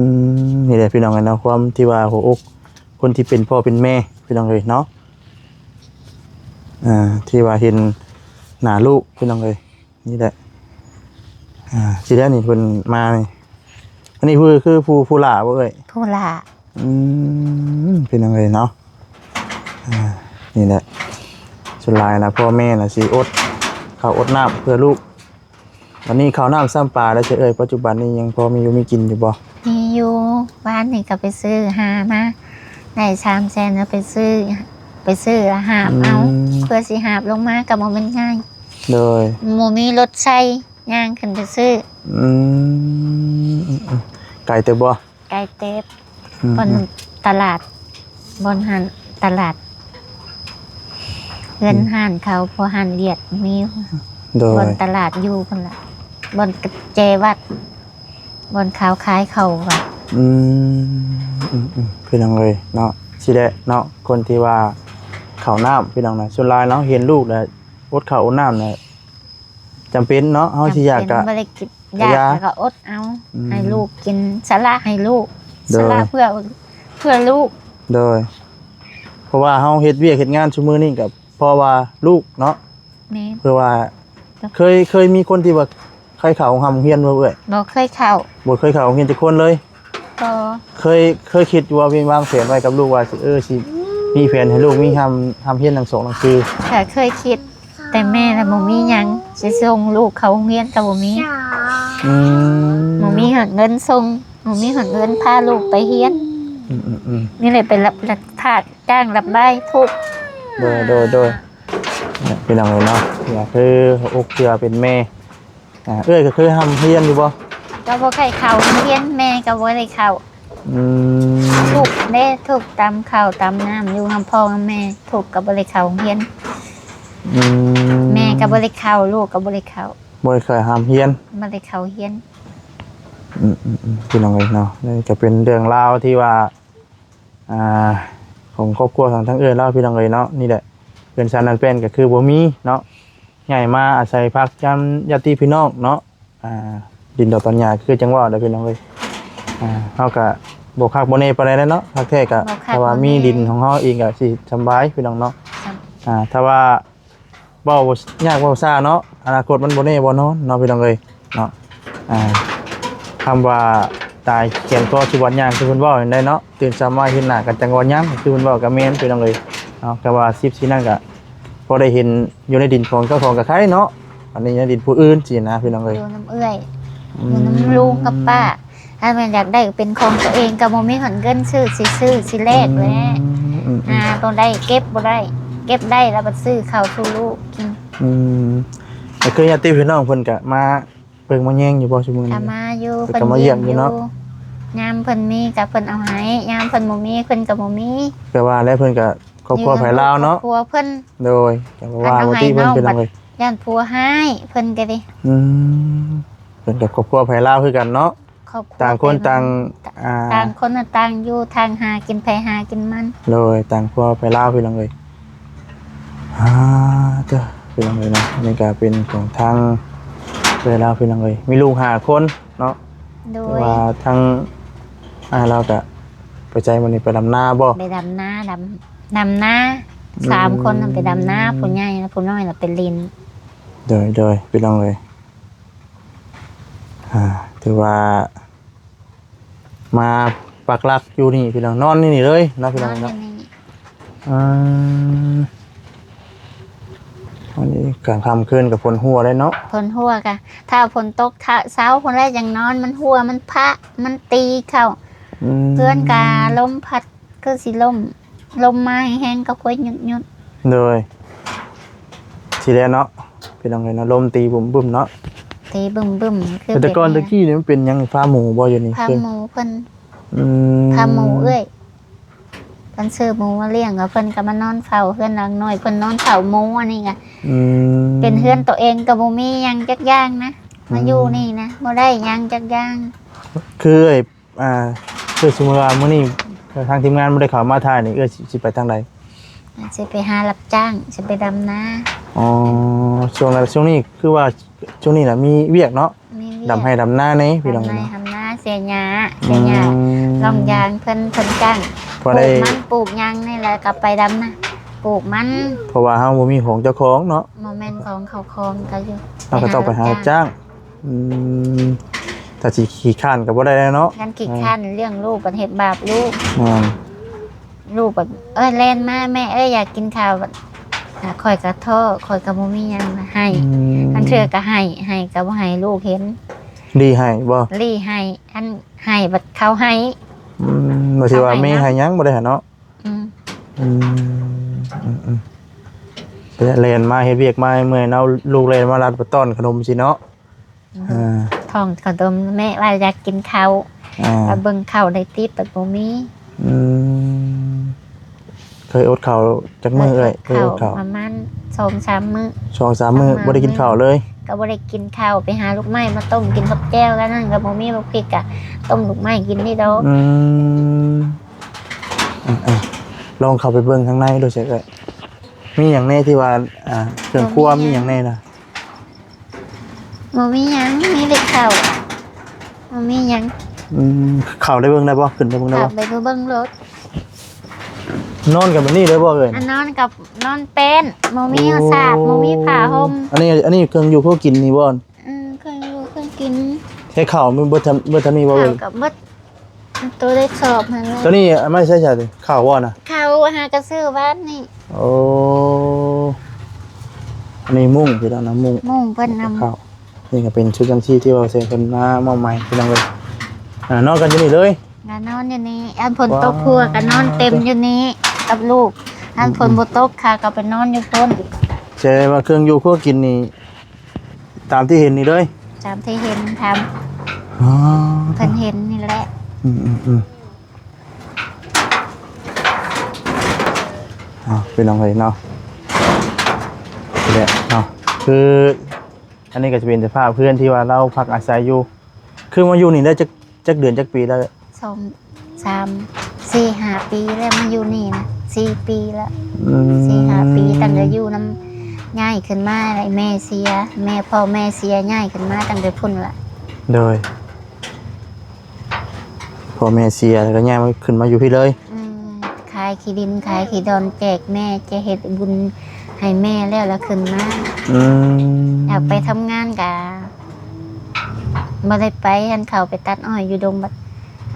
ມ ນີ້ແຫຼະພີ່ນ້ອງເອີຍເນາະ ຄວາມທີ່ວ່າຫົວອົກ ຄົນທີ່ເປັນພໍ່ເປັນແມ່ພີ່ນ້ອງເອີຍເນາະ ອ່າ ທີ່ວ່າເຫັນໜ້າລູກພີ່ນ້ອງເອີຍ ນີ້ແຫຼະ ອ່າ ຊິໄດ້ນີ້ເພິ່ນມານີ້ ອັນນີ້ຄື ຄືຜູ້ ຜູ້ຫຼ້າບໍ່ເອີຍ? ຜູ້ຫຼ້າ. ອືມ ພີ່ນ້ອງເອີຍເນາະ ອ່າ ນີ້ແຫຼະ ສ່ວນຫຼາຍນະ ພໍ່ແມ່ນະຊິອົດເຂົ້າອົດນ້ຳເພື່ອລູກ. ອັນນີ້ເຂົ້ານ້ຳຊ້ຳປາແລ້ວເຈົ້າເອີຍ ປັດຈຸບັນນີ້ຍັງພໍມີຢູ່ມີກິນຢູ່ບໍ່? ມີຢູ່ ວານນີ້ກະໄປຊື້ຫາມາ ໄດ້ສາມແສນ ແລ້ວໄປຊື້ ໄປຊື້ຫາບເອົາ ອືມ ເພື່ອຊິຫາບລົງມາກະບໍ່ແມ່ນງ່າຍ. ໂດຍ ບໍ່ມີລົດໃຊ້ ຍ່າງຂຶ້ນໄປຊື້. ອືມ ອືມ ໄກເຕີບບໍ່? ໄກເຕີບ. ອືມ ບ່ອນ ອືມ ຕະຫຼາດ ບ່ອນຮ້ານຕະຫຼາດ ເຮືອນ ອືມ ຮ້ານເຂົາ ພວກຮ້ານວຽດມີ ໂດຍ ບ່ອນຕະຫຼາດຢູ່ພຸ້ນລະ ບ່ອນແຈວັດ ບ່ອນເຂົາຂາຍເຂົ້າວ່າ. ອືມ ອືມໆ ພີ່ນ້ອງເອີຍເນາະ ຊິແຫຼະເນາະ ຄົນທີ່ວ່າເຂົ້ານ້ຳ ພີ່ນ້ອງນະ ສ່ວນຫຼາຍເນາະ ເຫັນລູກແລ້ວອົດເຂົ້າອົດນ້ຳນະ ຈຳເປັນເນາະ ເຮົາຊິຢາກກະ ຈຳເປັນ ບໍ່ໄດ້ກິນ ຢາກ ຢາກ ແລ້ວກໍອົດເອົາ ອືມ ໃຫ້ລູກກິນ ສະຫຼະໃຫ້ລູກ ໂດຍ ສະຫຼະເພື່ອ ເພື່ອລູກ ໂດຍ ເພາະວ່າເຮົາເຮັດວຽກເຮັດງານຊຸມື້ນີ້ກໍເພາະວ່າລູກເນາະ ແມ່ນ ເພື່ອວ່າ ເຈົ້າ ເຄີຍ ເຄີຍມີຄົນທີ່ວ່າໃຄ່ເຂົ້າໂຮງຮ່ຳໂຮງຮຽນບໍ່ເອື້ອຍ? ບໍ່ເຄີຍເຂົ້າ ບໍ່ເຄີຍເຂົ້າໂຮງຮຽນຈັກຄົນເລີຍ? ບໍ່ ເຄີຍ ເຄີຍຄິດຢູ່ວ່າ ວາງແຜນໄວ້ກັບລູກວ່າຊິ ເອີ ຊິມີແຜນໃຫ້ລູກມີຮ່ຳ ຮ່ຳຮຽນໜັງສົງໜັງສື? ກໍເຄີຍຄິດ ແຕ່ແມ່ລະບໍ່ມີຫຍັງ ຊິສົ່ງລູກເຂົ້າໂຮງຮຽນກໍບໍ່ມີ ອືມ ບໍ່ມີຮອດເງິນສົ່ງ ບໍ່ມີຮອດເງິນພາລູກໄປຮຽນ ອືມໆໆ ນີ້ແຫຼະໄປຮັບ ຮັບ ຈ້າງຮັບໄມ້ທຸກ ໂດຍ ໂດຍ ໂດຍ ພີ່ນ້ອງເອີຍເນາະ ກໍຄືອົກເຊື່ອເປັນແມ່ ອ່າ ເອື້ອຍກໍເຄີຍຮ່ຳຮຽນຢູ່ບໍ່? ກໍບໍ່ໄດ້ເຂົ້າໂຮງຮຽນ ແມ່ກໍບໍ່ໄດ້ເຂົ້າ ອືມ ທຸກເດ້ ທຸກຕຳເຂົ້າຕຳນ້ຳ ຢູ່ນຳພໍ່ນຳແມ່ ທຸກກໍບໍ່ໄດ້ເຂົ້າໂຮງຮຽນ ອືມ ແມ່ກໍບໍ່ໄດ້ເຂົ້າ ລູກກໍບໍ່ໄດ້ເຂົ້າ ບໍ່ໄດ້ເຄີຍຮ່ຳຮຽນ ບໍ່ໄດ້ເຂົ້າຮຽນ ອືມໆໆ ພີ່ນ້ອງເອີຍເນາະ ນີ້ກໍເປັນເລື່ອງລາວທີ່ວ່າ ອ່າ ຂອງຄອບຄົວຂອງທາງເອື້ອຍລາວ ພີ່ນ້ອງເອີຍເນາະ ນີ້ແຫຼະ ເຮືອນຊານນັ້ນແປ້ນກໍຄືບໍ່ມີເນາະ ຍ້າຍມາອາໄສພັກນຳຍາດຕິພີ່ນ້ອງເນາະ ອ່າ ດິນດອນຕອນຫຍ້າຄືຈັ່ງເວົ້າແຫຼະ ພີ່ນ້ອງເອີຍ ອ່າ ເຮົາກະບໍ່ຄັກບໍ່ແນ່ປານໃດແຫຼະເນາະ ຄັກແທ້ກະ ບໍ່ຄັກ ຖ້າວ່າມີ ບໍ່ແນ່ ດິນຂອງເຮົາເອງກະຊິສະບາຍ ພີ່ນ້ອງເນາະ ສະ ອ່າ ຖ້າວ່າ ເວົ້າຍາກເວົ້າຊ້າເນາະ ອະນາຄົດມັນບໍ່ແນ່ບໍ່ນອນເນາະ ພີ່ນ້ອງເອີຍເນາະ ອ່າ ຄຳວ່າຕາຍແຂນຄໍຊິບອດຍ່າງ ຄືເພິ່ນເວົ້າຫັ້ນໄດ໋ເນາະ ຕື່ນເຊົ້າມາເຫັນໜ້າກັນຈັ່ງວ່າຍັງ ຄືເພິ່ນເວົ້າກໍແມ່ນ ພີ່ນ້ອງເອີຍເນາະ ຄຳວ່າອາຊີບຊີ້ນັ້ນກໍພໍໄດ້ເຫັນຢູ່ໃນດິນຂອງເຈົ້າຂອງກໍໄຄເນາະ ອັນນີ້ໃນດິນຜູ້ອື່ນຊີ້ນະ ພີ່ນ້ອງເອີຍ ຢູ່ນຳເອື້ອຍ ອືມ ຢູ່ນຳລຸງກັບປ້າ ຖ້າແມ່ນຢາກໄດ້ເປັນຂອງຕົວເອງກໍບໍ່ມີເງິນຊື້ ຊິຊື້ ຊິແລກແຫຼະ ອືມ ອືມ ອ່າ ບໍ່ໄດ້ເກັບ ບໍ່ໄດ້ ເກັບໄດ້ແລ້ວບັດຊື້ເຂົ້າສູ່ລູກກິນ ອືມ ກໍຄືຍາດຕິພີ່ນ້ອງເພິ່ນກໍມາເບິ່ງມາແຍງຢູ່ບໍ່ຊຸມື້ນີ້? ກໍມາຢູ່ ເພິ່ນກໍມາຢ້ຽມຢູ່ເນາະ ຍາມເພິ່ນມີກໍເພິ່ນເອົາໃຫ້ ຍາມເພິ່ນບໍ່ມີເພິ່ນກໍບໍ່ມີ ກໍວ່າແລ້ວເພິ່ນກໍຄອບຄົວໃຜລາວເນາະ ຄອບຄົວເພິ່ນ ໂດຍ ກໍບໍ່ວ່າ ເພິ່ນເອົາໃຫ້ ບໍ່ຕິເພິ່ນ ນ້ອງ ເປັນຫຍັງເລີຍ ບັດຢ້ານຜົວຮ້າຍ ເພິ່ນກໍດີ ອືມ ເພິ່ນກໍຄອບຄົວໃຜລາວຄືກັນເນາະ ຄອບຄົວ ຕ່າງຄົນຕ່າງ ອ່າ ຕ່າງຄົນຕ່າງຢູ່ ຕ່າງຫາກິນໃຜຫາກິນມັນ ໂດຍ ຕ່າງຄົວໄປລາວ ພີ່ນ້ອງເອີຍ ອ່າ ເຈົ້າ ພີ່ນ້ອງເອີຍເນາະ ອັນນີ້ກໍເປັນຂອງທາງເອື້ອຍລາວ ພີ່ນ້ອງເອີຍ ມີລູກຫ້າຄົນເນາະ ໂດຍ ແຕ່ວ່າທາງອ້າຍລາວກໍໄປໃສມື້ນີ້ ໄປດຳນາບໍ່? ໄປດຳນາ ດຳ ດຳນາ ອືມ ສາມຄົນໄປດຳນາ ຜູ້ໃຫຍ່ ຜູ້ນ້ອຍລະໄປຫຼິ້ນ ໂດຍ ໂດຍ ພີ່ນ້ອງເອີຍ ອ່າ ຖືວ່າມາປັກຫຼັກຢູ່ນີ້ພີ່ນ້ອງ ນອນຢູ່ນີ້ເລີຍເນາະພີ່ນ້ອງເນາະ ນອນຢູ່ນີ້ ອືມ ອັນນີ້ກາງຄ່ຳຄືນກໍຝົນຫົວໄດ້ເນາະ ຝົນຫົວກະ ຖ້າຝົນຕົກ ຖ້າເຊົ້າພຸ້ນແຫຼະຈັ່ງນອນ ມັນຫົວ ມັນພະ ມັນຕີເຂົ້າ ອືມ ເຮືອນກະລົມພັດ ຄືຊິລົ້ມ ລົມມາແຮງໆກໍຄ່ອຍຢຸດໆ ໂດຍ ຊິແລ້ວເນາະ ພີ່ນ້ອງເອີຍເນາະ ລົມຕີບຶ້ມໆເນາະ ຕີບຶ້ມໆ ຄື ແຕ່ກ່ອນແຕ່ກີ້ນີ້ມັນເປັນຫຍັງ ຟາມໝູບໍ່ຢູ່ນີ້ ຟາມໝູເພິ່ນ ອືມ ຟາມໝູເອື້ອຍ ເພິ່ນຊື້ໝູມາລ້ຽງ ແລ້ວເພິ່ນກໍມານອນເຝົ້າເຮືອນຫຼັງນ້ອຍ ເພິ່ນນອນເຝົ້າໝູ ອັນນີ້ກະ ອືມ ເປັນເຮືອນໂຕເອງກໍບໍ່ມີຫຍັງຈັກຢ່າງນະ ມາຢູ່ ອືມ ນີ້ນະ ບໍ່ໄດ້ຫຍັງຈັກຢ່າງ ຄືເອື້ອຍ ອ່າ ຄືສົມມຸດວ່າມື້ນີ້ທາງທີມງານບໍ່ໄດ້ເຂົ້າມາຖ່າຍນີ້ ເອື້ອຍຊິ ຊິໄປທາງໃດ? ຊິໄປຫາຮັບຈ້າງ ຊິໄປດຳນາ ອໍ ຊ່ວງນັ້ນ ຊ່ວງນີ້ຄືວ່າ ຊ່ວງນີ້ນະມີວຽກເນາະ ມີວຽກ ດຳໄຮ່ດຳນາແດ່ພີ່ນ້ອງເນາະ ດຳໄຮ່ດຳນາ ເສຍຫຍ້າ ເສຍຫຍ້າ ອືມ ລ່ອງຢາງເພິ່ນ ເພິ່ນຈ້າງ ພໍໄດ້ ປູກມັນປູກຫຍັງນີ້ແຫຼະ ກໍໄປດຳນາ ປູກມັນ ເພາະວ່າເຮົາບໍ່ມີຂອງເຈົ້າຂອງເນາະ ບໍ່ແມ່ນຂອງເຂົາຂອງ ກໍຢູ່ ເຮົາກໍຕ້ອງໄປຫາຮັບຈ້າງ ອືມ ຖ້າຊິຂີ້ຄ້ານກໍບໍ່ໄດ້ແລ້ວເນາະ ຄັນຂີ້ຄ້ານ ອ່າ ລ້ຽງລູກບັດເຮັດບາບລູກ ແມ່ນ ລູກບັດ ເອີຍ ແລ່ນມາ ແມ່ເອີຍ ຢາກກິນເຂົ້າ ບັດ ອ່າ ຂ້ອຍກໍທໍ້ ຂ້ອຍກໍບໍ່ມີຫຍັງໃຫ້ ອືມ ບາງເທື່ອກໍໃຫ້ ໃຫ້ກໍບໍ່ໃຫ້ລູກເຫັນ ລີ້ໃຫ້ບໍ່? ລີ້ໃຫ້ ອັນໃຫ້ບັດເຂົາໃຫ້ ອືມ ບໍ່ຊິວ່າແມ່ໃຫ້ຫຍັງບໍ່ໄດ້ຫັ້ນເນາະ ອືມ ອືມ ອືມໆ ແລ່ນມາເຮັດວຽກມາເມື່ອຍເນາະ ລູກແລ່ນມາລັດໄປຕ້ອນຂະໜົມຊີ້ເນາະ ອືມ ອ່າ ທ້ອງຂະໜົມ ແມ່ວ່າຢາກກິນເຂົ້າ ອ່າ ກໍເບິ່ງເຂົ້າໄດ້ຕິບ ບັດບໍ່ມີ. ອືມ ເຄີຍອົດເຂົ້າຈັກມື້ເອື້ອຍ? ເຄີຍອົດເຂົ້າປະມານສອງສາມມື້ ສອງສາມມື້ ສອງສາມມື້ ບໍ່ໄດ້ກິນເຂົ້າເລີຍ? ກໍບໍ່ໄດ້ກິນເຂົ້າ ໄປຫາລູກໄມ້ມາຕົ້ມກິນກັບແຈ່ວ ແລ້ວນັ້ນກໍບໍ່ມີບັກພິກ ກໍຕົ້ມລູກໄມ້ກິນນີ້ດອກ. ອືມ ເອີໆ ລອງເຂົ້າໄປເບິ່ງທາງໃນດູເສຍເອື້ອຍ ມີຫຍັງແດ່ທີ່ວ່າ ອ່າ ເຄື່ອງຄົວ ບໍ່ມີຫຍັງ ມີຫຍັງແດ່ລະ? ບໍ່ມີຫຍັງ ມີແຕ່ເຂົ້າ ບໍ່ມີຫຍັງ. ອືມ ເຂົ້າໄດ້ເບິ່ງໄດ້ບໍ່? ຂຶ້ນໄດ້ເບິ່ງໄດ້ບໍ່? ເຂົ້າໄປເບິ່ງໂລດ. ນອນກັນແບບນີ້ເລີຍບໍ່ເອື້ອຍ? ອັນນອນກັບນອນແປ້ນ ບໍ່ມີ ໂອ້ ສາດ ບໍ່ມີຜ້າຫົ່ມ. ອັນນີ້ ອັນນີ້ເຄື່ອງຢູ່ເພື່ອກິນນີ້ບໍ່? ອືມ ເຄື່ອງຢູ່ເຄື່ອງກິນ. ໃຊ້ເຂົ້າມັນເບິດ ເບິດເທົ່ານີ້ບໍ່ເອື້ອຍ? ເຂົ້າກັບເບິດ ໂຕໄດ້ສອບຫັ້ນແຫຼະ. ໂຕນີ້ເອົາມາໃຊ້ໃສ? ເຂົ້າບໍ່ນະ? ເຂົ້າຫາກະຊື້ວານນີ້. ໂອ້ ອັນນີ້ມຸ້ງ ພີ່ນ້ອງນະ ມຸ້ງ ມຸ້ງເພິ່ນນຳ ເຂົ້າ. ນີ້ກໍເປັນຊຸດຍັງຊີບທີ່ວ່າແຊເພິ່ນມາມອບໃໝ່ ພີ່ນ້ອງເອີຍ. ອ່າ ນອນກັນຢູ່ນີ້ເລີຍ? ກໍນອນຢູ່ນີ້ ອັນຝົນຕົກ ວ້າ ຫົວກໍນອນເຕັມຢູ່ນີ້ກັບລູກ ອັນ ອືມ ຝົນບໍ່ຕົກ ຂ້າກໍໄປນອນຢູ່ພຸ້ນ. ແຕ່ວ່າເຄື່ອງຢູ່ຄົວກິນນີ້ ຕາມທີ່ເຫັນນີ້ເລີຍ? ຕາມທີ່ເຫັນ ຕາມ ອໍ ເພິ່ນເຫັນນີ້ແຫຼະ. ອືມໆໆ ເອົາ ພີ່ນ້ອງເອີຍເນາະ ນີ້ແຫຼະເນາະ ຄືອັນນີ້ກໍຈະເປັນສະພາບເຮືອນທີ່ວ່າລາວພັກອາໄສຢູ່. ຄືມາຢູ່ນີ້ໄດ້ຈັກ ຈັກເດືອນຈັກປີແລ້ວ? ສອງ ສາມ ສີ່ ຫ້າປີແລ້ວ ມາຢູ່ນີ້ນະ ສີ່ປີແລ້ວ. ອືມ ສີ່ຫ້າປີ ຕັ້ງແຕ່ຢູ່ນຳ ຍ້າຍຂຶ້ນມາ ແລ້ວແມ່ເສຍ ແມ່ ພໍ່ແມ່ເສຍ ຍ້າຍຂຶ້ນມາຕັ້ງແຕ່ພຸ້ນລະ. ໂດຍ ພໍ່ແມ່ເສຍ ແລ້ວກໍຍ້າຍມາ ຂຶ້ນມາຢູ່ພີ້ເລີຍ. ອືມ ຂາຍທີ່ດິນ ຂາຍທີ່ດອນ ແຈກແມ່ ຈະເຮັດບຸນໃຫ້ແມ່ແລ້ວລະຂຶ້ນມາ. ອືມ ຢາກໄປທຳງານກະບໍ່ໄດ້ໄປ ຫັ້ນເຂົາໄປຕັດອ້ອຍຢູ່ດົງ ບັດ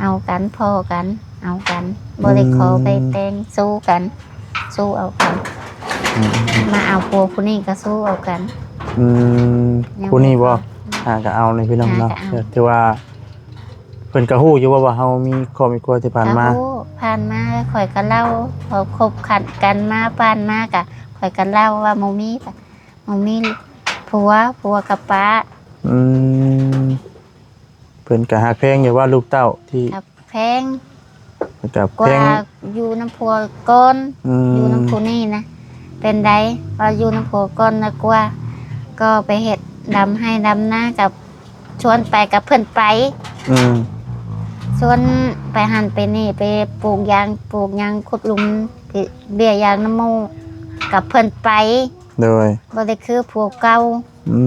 ເອົາກັນ ພໍ້ກັນ ເອົາກັນ ບໍ່ໄດ້ຂໍ ອືມ ໄປແຕ່ງ ສູ້ກັນ ສູ້ເອົາກັນ. ອືມໆໆ ມາເອົາຜົວຜູ້ນີ້ກໍສູ້ເອົາກັນ. ອືມ ຜູ້ນີ້ບໍ່? ຫາກໍເອົານີ້ ພີ່ນ້ອງເນາະ ຫາກໍເອົາ ຖືວ່າ ເພິ່ນກໍຮູ້ຢູ່ວ່າ ວ່າເຮົາມີຄອບມີຄົວທີ່ຜ່ານມາ? ກໍຮູ້ ຜ່ານມາຂ້ອຍກໍເລົ່າ ເພາະຄົບຂັດກັນມາ ຜ່ານມາກໍ ຂ້ອຍກໍເລົ່າວ່າບໍ່ມີ ບໍ່ມີຜົວ ຜົວກໍປະ. ອືມ ເພິ່ນກໍຮັກແພງຢູ່ວ່າລູກເຕົ້າທີ່ ຮັກແພງ ເພິ່ນກໍແພງ ກວ່າຢູ່ນຳຜົວກ່ອນ. ອືມ ຢູ່ນຳຜູ້ນີ້ນະ ເປັນໃດ ວ່າຢູ່ນຳຜົວກ່ອນນະ ກວ່າ ກໍໄປເຮັດດຳໄຮ່ດຳນາ ກັບ ຊວນໄປກັບເພິ່ນໄປ. ອືມ ຊວນໄປຫັ້ນໄປນີ້ ໄປປູກຢາງປູກຫຍັງ ຂຸດຫຼຸມ ເບ້ຍຢາງນຳໝູ່ ກັບເພິ່ນໄປ. ໂດຍ ບໍ່ໄດ້ຄືພວກເກົ່າ. ອື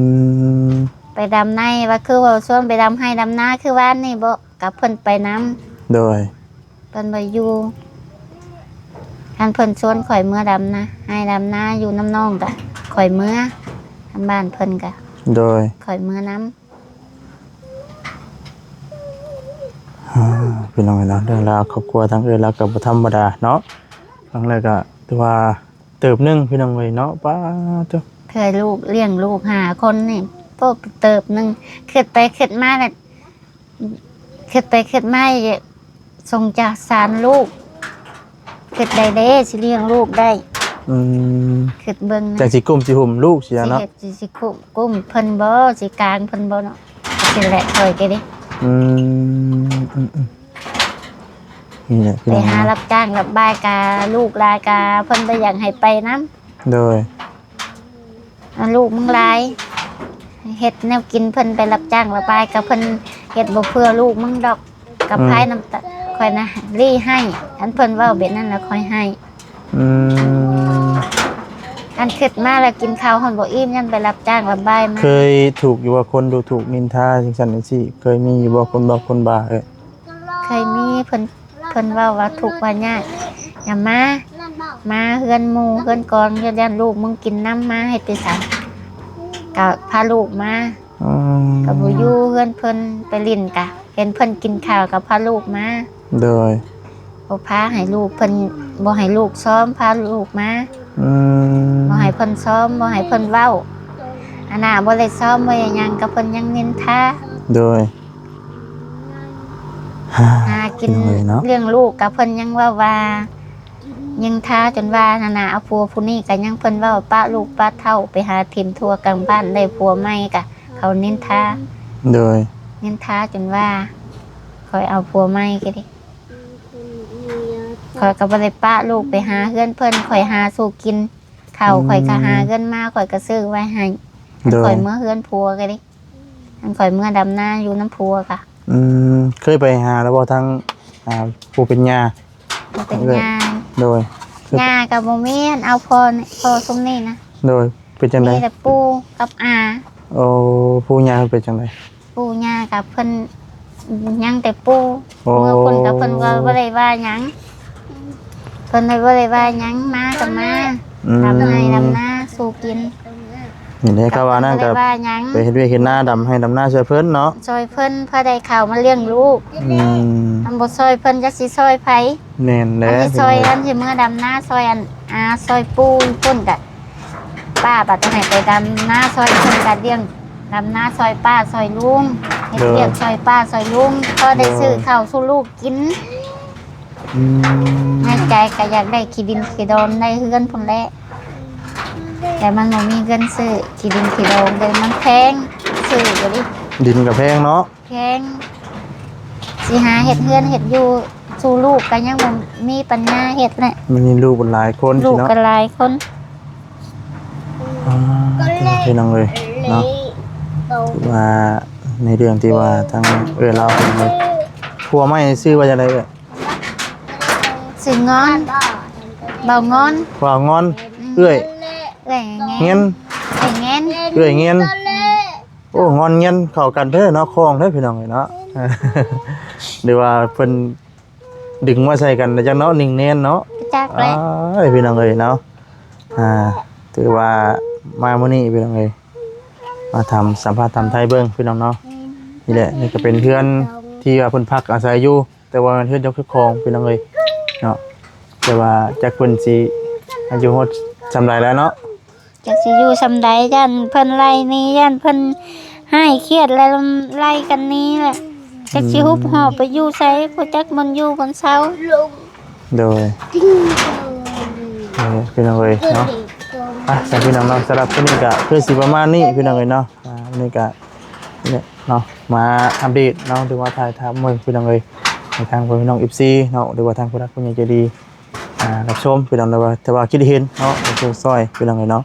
ມ ໄປດຳໄຮ່ ວ່າຄືວ່າຊວນໄປດຳໄຮ່ດຳນາຄືວານນີ້ບໍ? ກັບເພິ່ນໄປນຳ. ໂດຍ ເພິ່ນບໍ່ຢູ່ ຄັນເພິ່ນຊວນຂ້ອຍເມືອດຳນາ ໄຮ່ດຳນາຢູ່ນຳນ້ອງກະຂ້ອຍເມືອ ທາງບ້ານເພິ່ນກະ ໂດຍ ຂ້ອຍເມືອນຳ. ອ່າ ພີ່ນ້ອງເອີຍເນາະ ເລື່ອງລາວຄອບຄົວທາງເອື້ອຍລາວກໍບໍ່ທຳມະດາເນາະ ຟັງແລ້ວກໍຖືວ່າເຕີບໜຶ່ງ ພີ່ນ້ອງເອີຍເນາະ. ປ້າໂທ້ ເພື່ອລູກ ລ້ຽງລູກຫ້າຄົນນີ້ ໂອ້ ເຕີບໜຶ່ງ ຄິດໄປຄິດມາແລ້ວ ຄິດໄປຄິດມາ ສົງສານລູກ ຄິດໄດ້ເດ້ ຊິລ້ຽງລູກໄດ້. ອືມ ຄິດເບິ່ງນະ ຈັ່ງຊິກຸ້ມຊິຫຸ້ມລູກຊີ້ນະເນາະ ຊິເຮັດ ຊິ ຊິກຸ້ມ ກຸ້ມເພິ່ນບໍ ຊິກາງເພິ່ນບໍເນາະ ຊິແຫຼະຂ້ອຍກໍເດ້. ອືມ ອືມໆ ນີ້ແຫຼະ ໄປຫາ ພີ່ນ້ອງເນາະ ຮັບຈ້າງຮັບບາຍກະ ລູກຫຼາຍກະ ເພິ່ນບໍ່ຢາກໃຫ້ໄປນຳ. ໂດຍ ອາ ລູກມຶງຫຼາຍ ເຮັດແນວກິນເພິ່ນໄປຮັບຈ້າງຮັບບາຍ ກໍເພິ່ນເຮັດບໍ່ເພື່ອລູກມຶງດອກ ກັບ ອືມ ພາຍນ້ຳຕາ ຂ້ອຍນະ ລີ້ໃຫ້ ອັນເພິ່ນເວົ້າແບບນັ້ນລະຂ້ອຍໃຫ້. ອືມ ອັນຄິດມາແລ້ວກິນເຂົ້າຮອດບໍ່ອີ່ມ ຍ້ອນໄປຮັບຈ້າງຮັບບາຍມາ. ເຄີຍຖືກຢູ່ບໍ່ ຄົນດູຖູກນິນທາຈັ່ງຊັ້ນຈັ່ງຊີ້ ເຄີຍມີຢູ່ບໍ່ ຄົນບອກຄົນບາເອີຍ? ເຄີຍມີ ເພິ່ນ ເພິ່ນເວົ້າວ່າທຸກວ່າຍາກ ຢ່າມາ ມາເຮືອນໝູ່ເຮືອນກອງ ຢ້ານລູກມຶງກິນນຳ ມາເຮັດໄປໃສ ກໍພາລູກມາ. ອືມ ກໍບໍ່ຢູ່ເຮືອນເພິ່ນ ໄປຫຼິ້ນກະ ເຫັນເພິ່ນກິນເຂົ້າກໍພາລູກມາ. ໂດຍ ບໍ່ພາໃຫ້ລູກເພິ່ນ ບໍ່ໃຫ້ລູກຊ້ອມ ພາລູກມາ. ອືມ ບໍ່ໃຫ້ເພິ່ນຊ້ອມ ບໍ່ໃຫ້ເພິ່ນເວົ້າ ອັນນ່າ ບໍ່ໄດ້ຊ້ອມ ບໍ່ໄດ້ຫຍັງ ກໍເພິ່ນຍັງນິນທາ. ໂດຍ ຫາກິນ ພີ່ນ້ອງເອີຍເນາະ ລ້ຽງລູກກໍເພິ່ນຍັງເວົ້າວ່າ ຍິງທາຈົນວ່າຫັ້ນນະ ເອົາຜົວຜູ້ນີ້ກໍຍັງເພິ່ນເວົ້າ ປະລູກປະເຕົ້າໄປຫາຖິ້ມທົ່ວກາງບ້ານ ໄດ້ຜົວໃໝ່ກໍເຂົານິນທາ. ໂດຍ ນິນທາຈົນວ່າ ຂ້ອຍເອົາຜົວໃໝ່ກໍດີ ຂ້ອຍກໍບໍ່ໄດ້ປະລູກໄປຫາເຮືອນເພິ່ນ ຂ້ອຍຫາສູ່ກິນ ເຂົ້າ ອືມ ຂ້ອຍກໍຫາເງິນມາ ຂ້ອຍກໍຊື້ໄວ້ໃຫ້ ໂດຍ ຂ້ອຍເມືອເຮືອນຜົວກໍດີ ອັນຂ້ອຍເມືອດຳນາຢູ່ນຳຜົວກະ ອືມ ເຄີຍໄປຫາແລ້ວບໍ່ ທາງ ອ່າ ຜູ້ເປັນຍ່າ? ຜູ້ເປັນ ເອື້ອຍ ຍ່າ ໂດຍ ຍ່າກໍບໍ່ມີ ອັນເອົາພໍ່ ພໍ່ຊຸມນີ້ນະ ໂດຍ ເປັນຈັ່ງໃດ? ມີແຕ່ປູ່ກັບອາ ໂອ້ ປູ່ຍ່າເພິ່ນເປັນຈັ່ງໃດ? ປູ່ຍ່າກໍເພິ່ນຍັງແຕ່ປູ່ ໂອ້ ເມື່ອພຸ້ນກໍເພິ່ນກໍບໍ່ໄດ້ວ່າຫຍັງ ເພິ່ນກໍບໍ່ໄດ້ວ່າຫຍັງ ມາກໍມາ ອືມ ດຳໄຮ່ດຳນາສູ່ກິນ ນີ້ແຫຼະ ເຂົາວ່ານັ້ນກໍ ກໍບໍ່ໄດ້ວ່າຫຍັງ ໄປເຮັດວຽກເຮັດນາ ດຳໄຮ່ດຳນາຊ່ວຍເພິ່ນເນາະ ຊ່ວຍເພິ່ນ ພໍໄດ້ເຂົ້າມາລ້ຽງລູກ ອືມ ຄັນບໍ່ຊ່ວຍເພິ່ນຈັກຊິຊ່ອຍໃຜ ແມ່ນແຫຼະ ອັນຊິຊ່ອຍ ເພິ່ນ ອັນຊິເມືອດຳນາຊ່ອຍ ອັນ ອາ ຊ່ອຍປູ່ພຸ້ນກະ ປ້າບັດໃຫ້ໄປດຳນາຊ່ອຍເພິ່ນ ກະລ້ຽງ ດຳນາຊ່ອຍປ້າຊ່ອຍລຸງ ເຮັດວຽກ ໂດຍ ຊ່ອຍປ້າຊ່ອຍລຸງ ພໍໄດ້ ໂດຍ ຊື້ເຂົ້າສູ່ລູກກິນ ອືມ ໃນໃຈກໍຢາກໄດ້ຂີ້ດິນຂີ້ດອນໃນເຮືອນພຸ້ນແຫຼະ ແຕ່ມັນບໍ່ມີເງິນຊື້ຂີ້ດິນຂີ້ດອນເລີຍ ມັນແພງ ຊື້ກໍດີ ດິນກໍແພງເນາະ ແພງ ຊິຫາເຮັດເຮືອນເຮັດຢູ່ສູ່ລູກກໍຍັງບໍ່ມີປັນຍາເຮັດແຫຼະ ມັນມີລູກຫຼາຍຄົນ ລູກກໍຫຼາຍຄົນ ອ່າ ພີ່ນ້ອງເອີຍເນາະ ວ່າໃນເລື່ອງທີ່ວ່າທາງເອື້ອຍລາວເປັນຜົວໃໝ່ ຊື່ວ່າຈັ່ງໃດເອື້ອຍ? ຊື່ງອນ ບ່າວງອນ ບ່າວງອນ ອືມ ເອື້ອຍ ເອື້ອຍເງນ ເອື້ອຍເງນ ເອື້ອຍເງນ ໂອ້ ງອນເງນເຂົ້າກັນເດີ້ເນາະ ຄ່ອງເດີ້ພີ່ນ້ອງເອີຍເນາະ ຫຼືວ່າເພິ່ນດຶງມາໃສ່ກັນຈັກເນາະ ນິງແນນເນາະ ຈັກແຫຼະ ອ້າຍ ພີ່ນ້ອງເອີຍເນາະ ອ່າ ຖືວ່າມາມື້ນີ້ພີ່ນ້ອງເອີຍ ມາຖາມ ສຳພາດຖາມໄທເບິ່ງພີ່ນ້ອງເນາະ ນີ້ແຫຼະ ນີ້ກໍເປັນເຮືອນທີ່ວ່າເພິ່ນພັກອາໄສຢູ່ ແຕ່ວ່າເຮືອນເຈົ້າຂອງພີ່ນ້ອງເອີຍເນາະ ແຕ່ວ່າຈັກເພິ່ນຊິອາຍຸຮອດສ່ຳໃດແລ້ວເນາະ ຈັກຊິຢູ່ສ່ຳໃດ ຢ້ານເພິ່ນໄລ່ໜີ ຢ້ານເພິ່ນຮ້າຍຄຽດ ແລ້ວໄລ່ກັນໜີແຫຼະ ຈັກຊິ ອືມ ຮຸບຫອບໄປຢູ່ໃສ ບໍ່ຈັກບ່ອນຢູ່ບ່ອນເຊົາ ໂດຍ ເອີ ພີ່ນ້ອງເອີຍເນາະ ອ່ະ ສຳລັບພີ່ນ້ອງເນາະ ສຳລັບມື້ນີ້ກໍຄືຊິປະມານນີ້ພີ່ນ້ອງເອີຍເນາະ ອ່າ ມື້ນີ້ກໍ ນີ້ເນາະ ມາອັບເດດເນາະ ຫຼືວ່າຖ່າຍທຳເບິ່ງພີ່ນ້ອງເອີຍ ໃຫ້ທາງພໍ່ແມ່ພີ່ນ້ອງ ເອັຟຊີ ເນາະ ຫຼືວ່າທາງຜູ້ຫຼັກຜູ້ໃຫຍ່ໃຈດີ ອ່າ ຮັບຊົມພີ່ນ້ອງ ຫຼືວ່າ ແຕ່ວ່າຄິດເຫັນເນາະ ໃຫ້ຊ່ອຍໆ ພີ່ນ້ອງເອີຍເນາະ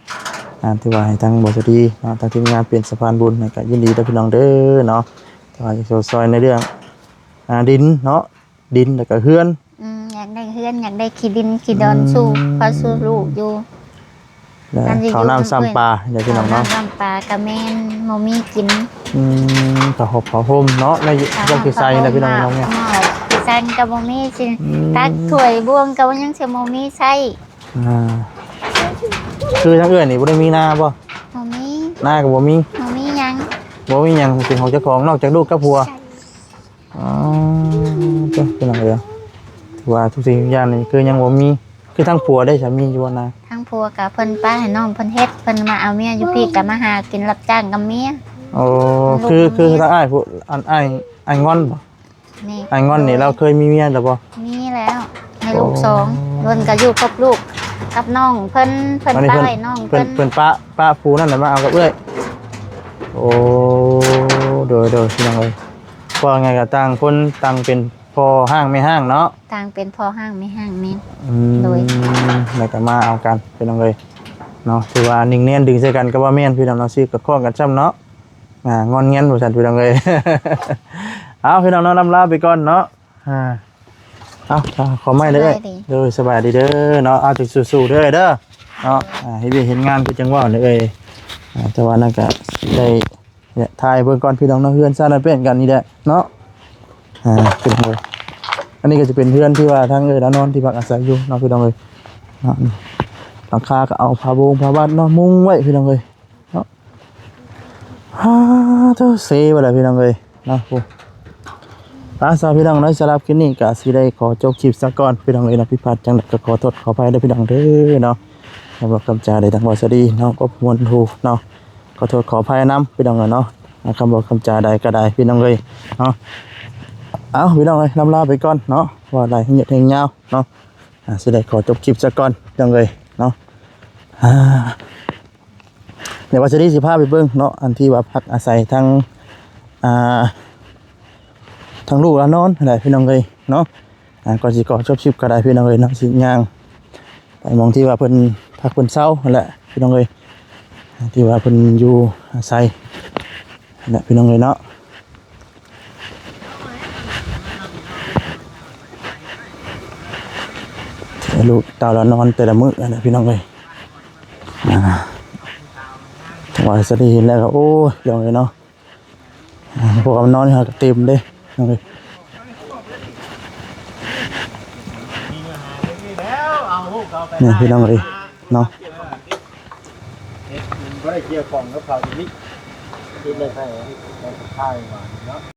ອ່າ ຖືວ່າໃຫ້ທາງບໍ່ສະດີເນາະ ທາງທີມງານເປັນສະພານບຸນ ກໍຍິນດີເດີ້ພີ່ນ້ອງເດີ້ເນາະ ແຕ່ວ່າຢາກຊ່ອຍໃນເລື່ອງ ອ່າ ດິນເນາະ ດິນ ແລ້ວກໍເຮືອນ ອືມ ຢາກໄດ້ເຮືອນ ຢາກໄດ້ຂີ້ດິນຂີ້ດອນ ອືມ ສູ່ພໍ່ສູ່ລູກຢູ່ ແລ້ວ ອັນນີ້ ເຂົ້ານ້ຳຊ້ຳປາເດ້ພີ່ນ້ອງເນາະ ເຂົ້ານ້ຳຊ້ຳປາກໍແມ່ນ ບໍ່ມີກິນ ອືມ ຜ້າຫົບຜ້າຫົ່ມເນາະ ໃນ ຜ້າຫົບຜ້າຫົ່ມ ຢາກຊິໃສ່ນະພີ່ນ້ອງເນາະ ໝໍ້ ຊິສັ່ງກໍບໍ່ມີ ຊິ ອືມ ຕັກຖ້ວຍບ່ວງກໍຍັງຊິບໍ່ມີໃຊ້ ອ່າ ຄືທາງເອື້ອຍນີ້ບໍ່ໄດ້ມີນາບໍ່? ບໍ່ມີ ນາກໍບໍ່ມີ ບໍ່ມີຫຍັງ ບໍ່ມີຫຍັງເປັນຂອງເຈົ້າຂອງ ນອກຈາກລູກກັບຜົວ ໃຊ່ ອໍ ເຈົ້າ ພີ່ນ້ອງເອີຍ ຖືວ່າທຸກສິ່ງທຸກຢ່າງນີ້ຄືຍັງບໍ່ມີ ຄືທາງຜົວເດ້ ສາມີຢູ່ບໍ່ນະ? ທາງຜົວກໍເພິ່ນປະໃຫ້ນ້ອງເພິ່ນເຮັດ ເພິ່ນມາເອົາເມຍຢູ່ພີ້ ກໍມາຫາກິນຮັບຈ້າງກັບເມຍ ໂອ້ ຄື ຄືທາງອ້າຍຜູ້ ອັນອ້າຍ ອ້າຍງອນບໍ່? ນີ້ ອ້າຍງອນນີ້ ໂດຍ ລາວເຄີຍມີເມຍແລ້ວບໍ່? ມີແລ້ວ ໃຫ້ລູກ ໂອ້ ສອງ ເພິ່ນກໍຢູ່ກັບລູກກັບນ້ອງເພິ່ນ ເພິ່ນ ອັນນີ້ ປະ ເພິ່ນ ໄວ້ນ້ອງ ເພິ່ນ ເພິ່ນ ເພິ່ນປະ ປະຜູ້ນັ້ນນະມາເອົາກັບເອື້ອຍ ໂອ້ ໂດຍ ໂດຍ ພີ່ນ້ອງເອີຍ ເວົ້າງ່າຍກໍຕ່າງຄົນຕ່າງເປັນພໍ່ຮ້າງແມ່ຮ້າງເນາະ ຕ່າງເປັນພໍ່ຮ້າງແມ່ຮ້າງ ແມ່ນ ອືມ ໂດຍ ແລ້ວກໍມາເອົາກັນ ພີ່ນ້ອງເອີຍເນາະ ຖືວ່າໜິງແໜ້ນດຶງໃສ່ກັນກໍວ່າແມ່ນ ພີ່ນ້ອງເນາະ ຊື່ກໍຄ້ອງກັນຊ້ຳເນາະ ອ່າ ງອນແງນວ່າຊັ້ນ ພີ່ນ້ອງເອີຍ ເອົາ ພີ່ນ້ອງເນາະ ລ່ຳລາໄປກ່ອນເນາະ ອ່າ ເອົາ ຂໍໄມ້ເດີ ສະບາຍດີ ໂດຍ ສະບາຍດີເດີເນາະ ເອົາ ຈະສູ້ໆເດີ ເດີເນາະ ອ່າ ເຮັດວຽກເຮັດງານຄືຈັ່ງເວົ້ານີ້ເອີຍ ອ່າ ແຕ່ວ່ານັ້ນກໍໄດ້ ນີ້ແຫຼະ ຖ່າຍເບິ່ງກ່ອນພີ່ນ້ອງເນາະ ເຮືອນຊານນັ້ນເປັນກັນນີ້ແຫຼະເນາະ ອ່າ ເປັນເຮືອນ ອັນນີ້ກໍຈະເປັນເຮືອນທີ່ວ່າທາງເອື້ອຍລາວນອນທີ່ພັກອາໄສຢູ່ເນາະ ພີ່ນ້ອງເອີຍເນາະ ຫຼັງຄາກໍເອົາຜ້າໂບງຜ້າບາດເນາະ ມຸງໄວ້ ພີ່ນ້ອງເອີຍເນາະ ຫາ ໂທ້ ເຊໄວ້ແລ້ວ ພີ່ນ້ອງເອີຍເນາະ ໂອ້ ອ່າ ສຳລັບພີ່ນ້ອງເນາະ ສຳລັບຄລິບນີ້ກໍຊິໄດ້ຂໍຈົບຄລິບຊະກ່ອນ ພີ່ນ້ອງເອີຍເນາະ ຜິດພາດຈັ່ງໃດກໍຂໍໂທດຂໍອະໄພເດີ ພີ່ນ້ອງເດີເນາະ ຄຳວ່າຄຳຈາໃດທາງບໍ່ສະດີເນາະ ກໍມ່ວນຮູ້ເນາະ ຂໍໂທດຂໍອະໄພນຳ ພີ່ນ້ອງເອີຍເນາະ ຄຳເວົ້າຄຳຈາໃດກໍໄດ້ ພີ່ນ້ອງເອີຍເນາະ ເອົາ ພີ່ນ້ອງເອີຍ ລ່ຳລາໄປກ່ອນເນາະ ເວົ້າຫຼາຍເຫືອດແຮງຍາວເນາະ ອ່າ ຊິໄດ້ຂໍຈົບຄລິບຊະກ່ອນ ພີ່ນ້ອງເອີຍເນາະ ອ່າ ດຽວວ່າຊິໄດ້ ຊິພາໄປເບິ່ງເນາະ ອັນທີ່ວ່າພັກອາໄສທາງ ອ່າ ທາງລູກລານອນຫັ້ນແຫຼະພີ່ນ້ອງເອີຍເນາະ. ອ່າ ກ່ອນຊິຂໍຈົບຄລິບກໍໄດ້ພີ່ນ້ອງເອີຍເນາະ ຊິຍ່າງໄປໝ່ອງທີ່ວ່າເພິ່ນພັກເພິ່ນເຊົາຫັ້ນແຫຼະພີ່ນ້ອງເອີຍ ທີ່ວ່າເພິ່ນຢູ່ອາໄສຫັ້ນແຫຼະພີ່ນ້ອງເອີຍເນາະ. ໃຫ້ລູກເຕົ້າລານອນແຕ່ລະມື້ຫັ້ນແຫຼະພີ່ນ້ອງເອີຍ. ອ່າ ຈັງຫວະສະດີເຫັນແລ້ວກໍ ໂອ້ຍ ພີ່ນ້ອງເອີຍເນາະ. ອ່າ ພວກມັນນອນຢູ່ຫັ້ນກໍເຕັມເດ້ນ້ອງເອີຍ. ນີ້ພີ່ນ້ອງເອີຍເນາະ ເຮັດມັນບໍ່ໄດ້ກ່ຽວຂ້ອງກັບເຂົາອີ່ຫຼີ ເຮັດໄດ້ໃສ່ ໃສ່ກັບຂ້າວຫວານເນາະ.